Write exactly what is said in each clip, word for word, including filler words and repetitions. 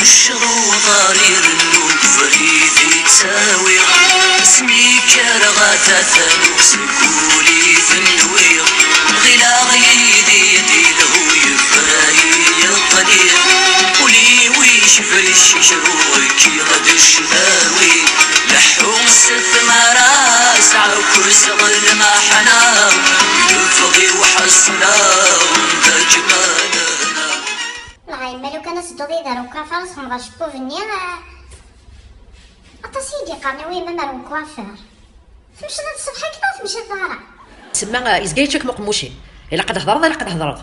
Ccḍuḍ ar irennu deg ubrid i ttawiɣ, asmi kkreɣ a tata nuɣ seg wul i ten-nwiɣ. Ɣileɣ yid-i d ilhu yefra-yi yeḍli, ul-iw icbel ccicru kkiɣ d ccdawi. Leḥḥu s tmara sɛukkuseɣ lmaḥna, yeffeɣ-iw ḥeṣleɣ d aǧmad. Dɣa yemma lukan ad tedduḍ yid-i ar ukwafar ad txedmeḍ acebbub-nni, ah, aṭas i yi-d-yeqqaren i wayemma-m ar ukwafar. Tmecḍeḍ ṣṣbeḥ-agi neɣ ur tmecḍeḍ ara? Semma, ah, yezga yečča-kem uqemmuc-im. Ilaq ad thedreḍ, ilaq ad thedreḍ.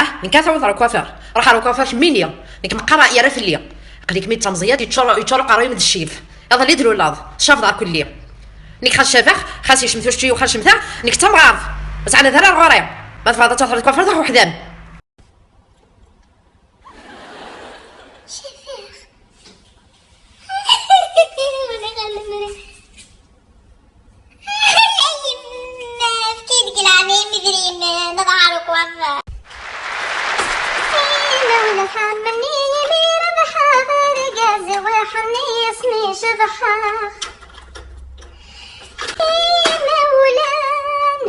Ah, nekk ad tawiḍ ar ukwafar. Ruḥ ar ukwafar kemmini. Nekk meqqar yerra fell-i. Aql-ikem-id d tameẓyant, yeččur, yeččur uqerruy-im d ccib. Iḍelli d lulaḍ, tcafeḍ ɣer kulli. Nekk xas cabeɣ, xas yecmet ucečči-w xas cemteɣ, nekk d tamɣart. Ur ttɛanad ara ar ɣur-i. Ma tebɣiḍ ad truḥeḍ ar ukwafar, truḥ weḥd-m. Cafiɣ. Ula ɣer lemri. Ay yemma, efk-iyi deg leɛnaya-m idrimen, ad aɣeɣ ukwafar. Imawlan ḥemmlen-iyi imi rebḥeɣ, argaz-iw iḥemmel-iyi asmi cebḥeɣ. Imawlan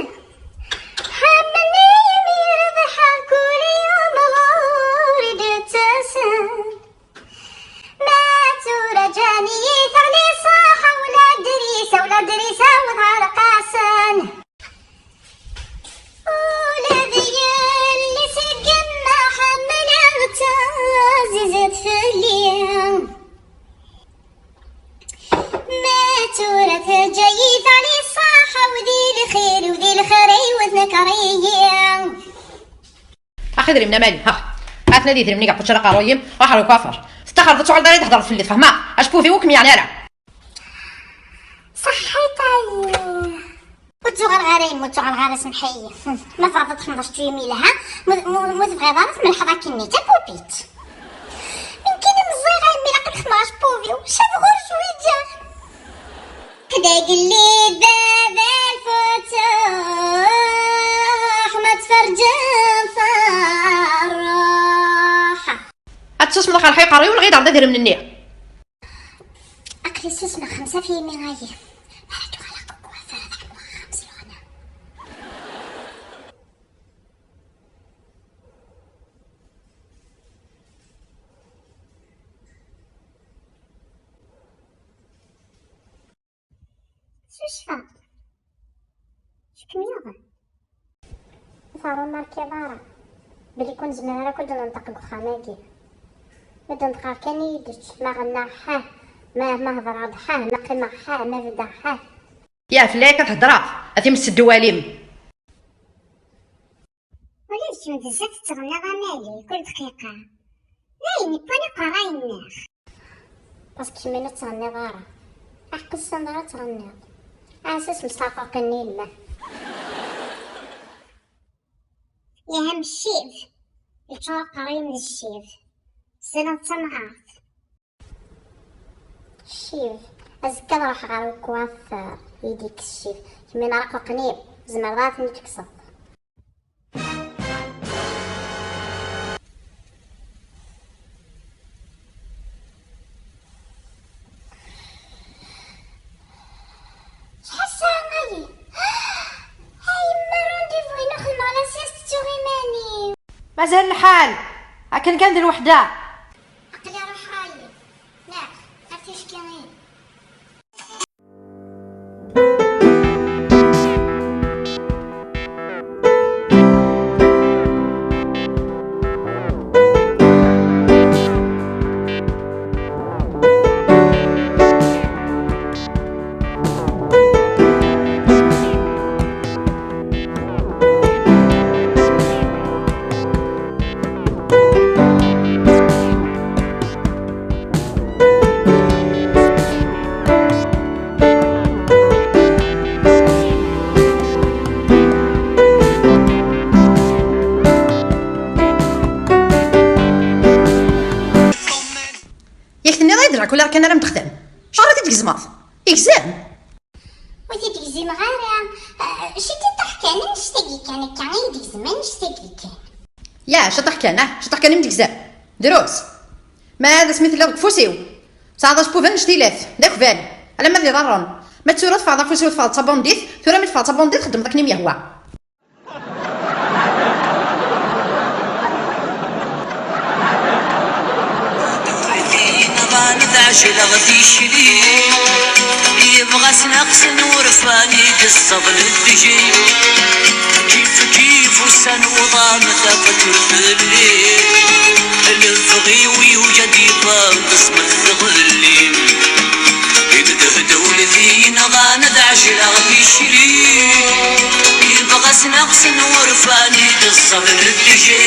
ḥemmlen-iyi imi rebḥeɣ, kul yum ɣur-i d-ttasen. Ma tura ǧǧan-iyi teɣli ṣṣaḥa, wala Dris, wala Dris awḍ ɣer Qasem. Ula d yelli-s n yemma ḥemmleɣ-tt, ɛzizet fell-i. Ma tura teǧǧa-yi teɣli ṣṣaḥa, u di lxir, u di lxir-iw tnekker-iyi. Ax idrimen a Mali, ax. Aten ad idrimen i yeqquččer aqerruy-im, ruḥ ar ukwafar. Tettaxreḍ ad tuɣaleḍ ara i d-hedreḍ fell-i, tfehmeḍ? Acebbub-iw ur kem-yeɛni ara. Ṣaḥḥit-iyi. Ur ttuɣaleɣ ara yemma, ur ttuɣaleɣ ara, semḥ-iyi. Ma tebɣiḍ ad txedmeḍ acu yumi yelha, ma, ma, ma tebɣiḍ ara tmelḥeḍ akkenni, d tapupit. Nekkin i meẓẓiyeɣ a yemma, ilaq ad xedmeɣ acebbub-iw, cabɣur cwiǧa. Qed agellid baba lfutuḥ, ma tferǧeḍ ferruḥ. Ad tsusmeḍ a xerḥi uqerruy-iw, neɣ ad d-idreḍ idrimen-nni? Aql-i susmeɣ xemsa fi yimi ayi. Mi ara d-uɣaleɣ deg ukwafar ad ḥemmleɣ axxam s leɣna. Susfeɣ. Acu kem-yuɣen? Ur teṛumarkiḍ ara belli ur nezmir ara akk ad d-nenṭeq deg uxxam-agi? Ma d-neṭqeɣ kan i yi-d-ečč, ma ɣennaɣ ḥah, ma, ma hedṛeɣ-d ḥah, ma qqimeɣ ḥah, ma beddeɣ ḥah. Ya fell-ak ad hedṛeɣ, a times s ddwal-im. Ula d kemm bezzaf tettɣenniḍ a Mali, kul dqiqa. D ayen yewwan iqerray-nneɣ. Parce que kemmini ur tettɣenniḍ ara. Aḥeqqi ur tessineḍ ara ad tɣenniḍ. Ɛas asem s tɛeqqaqin-nni yellan. Yaha m ccib. Yeččur uqerruy-im d ccib. Ssneɣ d tamɣart. Ccib. Azekka ad ruḥeɣ ɣer ukwafar, i d-ikkes ccib. Kemmini araqquqen-im, tzemreḍ ara ten-id-tekkseḍ. Acḥal ssaɛa-agi? A yemma, rendez-vous-inu xedmeɣ la sieste, ttuɣ iman-iw. Mazal lḥal. Akken kan d lweḥda. Aql-i ruḥeɣ-iyi. Neɣ ar ticki-in. Yak tenniḍ-iyi-d lɛekul ara kan ara m-d-xdem. Acuɣer i t-id-tgezmeḍ? Igzem! Ur t-id-gzimeɣ ara. Ah, ciṭuḥ kan, annect-agi kan akka i yi-d-gzem, annect-agi kan. Ya, ciṭuḥ kan, ah, ciṭuḥ kan i m-d-gzem. Drus. Ma d asmi telliḍ deg ufus-iw, tesɛiḍ acebbub annect-ilat, d akbal, alamma d iḍarren. Ma d tura teffɣeḍ afus-iw, teffɣeḍ d tabundit, tura mi teffɣeḍ d tabundit, xeddmeḍ akken i m-yehwa. Yenɣan ad ɛejleɣ tikli, yebɣa s naqs n wurfan i d-ṣṣabn ddji. Kif kif ussan uḍan tafat ur telli, lebɣi-w yuja d iban d asmet tɣelli. Indeh-d ul yenɣan ad ɛejleɣ tikli, yebɣa s naqs n wurfan i d-ṣṣabn ddji.